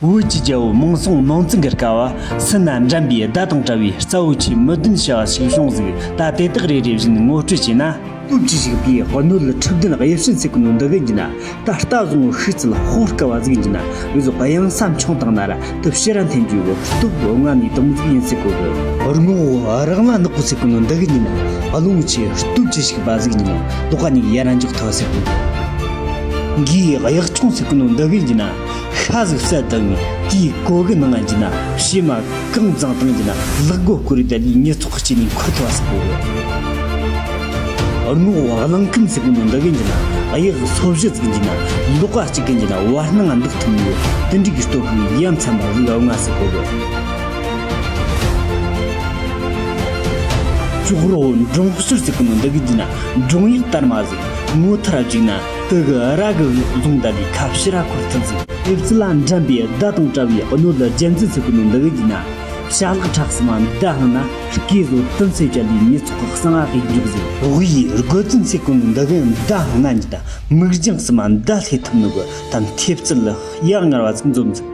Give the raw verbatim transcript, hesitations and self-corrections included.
བོད་ཀྱི་རྒྱལ་པོ་མང་སྲོང་མང་བཙན་གྱི་སྐབས་སུ་ན་འགྲན་པའི་ཟླ་དང་བྲལ་བའི་རྩ་བོ་ཆེའི་མི་བདུན་བྱ་བ་ཞིག་བྱུང་ཟིག། ད་དེ་དག་རེ་རེ་བཞིན་ངོ་སྤྲོད་བྱས་ན། སྟོབས་ཀྱིས་ཕྱུག་པའི་གནོད་ཁྲི་བདུན་གཡུ་སྲིན་ཟེར་གོ་ནོ་འདི་གི་ཡིན་ན། ད་རྟ་བཟང་བོ་ཤུགས་ཚད་ཧོར་དཀར་བ་ཟིག་ཡིན་ན། འུ་ཟོ་གཡང་ས་མཆོང་བཏང་ན་ར་དེ་ཕྱིར་ར་འཐེན་རྒྱུ་གི་སྟོབས་ལྔ་ནས་དང་ཟིག་ཡིན་ཟེར་གོ་གི། རྔོག་བུ་རག་ལ་ནག་པོ་ཟེར་གོ་ནོ་འདི་གི་ཡིན་ན། རླུང་ཆེ་སྟོབས་ཀྱིས་ཕྱུག་པ་ཟིག་ཡིན་ན། ལྡོག་པ་ནས་ཡར་ར་འཇོག་ཐུབ་ཟེར་གོ་གི། གིས་གཡག་ཆུང་ཟེར་གོ་ནོ་འདི་གི་ཡིན་ན། ཤ་ཟིག་བསད་བཏང་ངས་དེའི་གོ་གི་ནང་ང་ཡིན་ན། བྱེ་མ་གང་བརྫངས་བཏང་ཡིན་ན། ལག་མགོ་སྐོར་རེ་བསྡད་ལས་མྱི་ཚོགས་ཀྱི་ནི་འཁོར་ཐུབ་ཟེར་གོ་གི། རྔོག་བུ་གླང་ཁམ་ཟེར་གོ་ནོ་འདི་གི་ཡིན་ན། གཡག་སོ་བཞི་ཟིག་ཡིན་ན། ལྡོག་པ་གཅིག་གི་ཡིན་ན་བར་སྣང་ང་འདུག་ཐུབ་ནི་ཡོད། དེ་འདྲ་གི་སྟོབས་ཤུགས་ཡ་མཚན་པ་ཟིག་ཡོད་ང་ཟེར་གོ་གི། ཅོག་རོ་འབྲོང་ཤོར་ཟེར་གོ་ནོ་འདི་གི་ཡིན་ན། འབྲོང་གཡག་དར་མ་ཟིག་ངོ་ཐར་བཅུག་ན། དེ་གི་ར་གི་བཟུང་བསྡད་ལས་ཁ་ཕྱིར་ར་འཁོར་ཐུབ་ཟིག། ཐེབས་རྩལ་ལ་འགྲན་པའི་ཟླ་དང་བྲལ་བའི་གནོད་རྒྱལ་མཚན་ཟེར་གོ་ནོ་འདི་གི་ཡིན་ན། བྱ་གླག་ཁྲ་གསུམ་མ་མདའ་འཕངས་ན། སྐེ་བཟོ་དུམ་སེ་བཅད་ལས་མྱི་ཚོགས་གི་གསང་བ་གི་འཇོག་ཟིག། དབུས་རྒོད་བཙུན་ཟེར་གོ་ནོ་འདི་གི་མདའ་འཕངས་ན་འཇི་ད་མིག་རྒྱང་གསུམ་མ་མདའ་སླེ་ཐུབ་ནོ་གི་ད་ཐེབས་རྩལ་ཡ་ངར་བ་ཟིག་འཛོམས་ཟིག།